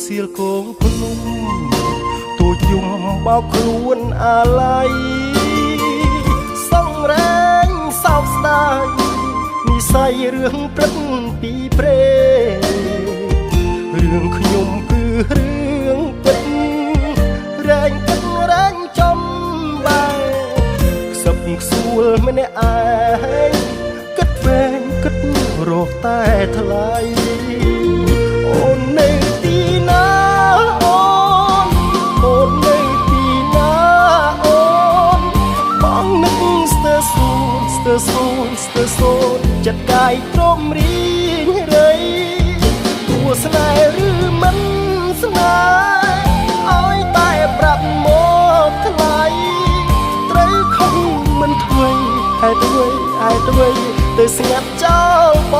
សៀលគងភ្នំ ទូចយំបោកខ្លួនអាល័យសងរែងសោកស្ដាយនិស័យរឿងព្រឹកពីព្រេរឿងខ្ញុំគឺរឿងពិតរែងគិតរែងចំបែខ្សឹបខ្សួលម្នាក់ឯងគិតវែងគិតរកតែថ្លៃអូននៅទីណាអូនអូននៅទីណាអូនបងនឹកស្ទើរសូនស្ទើរសូនស្ទើរសូនចិត្តកាយទ្រាំរីងរៃតួស្នេហ៍ឬមិនស្នេហ៍ឲ្យតែប្រាប់មកថ្លៃត្រូវខំមិនធ្វើហេតុអ្វីហេតុអ្វីទៅស្ងាត់ចោលប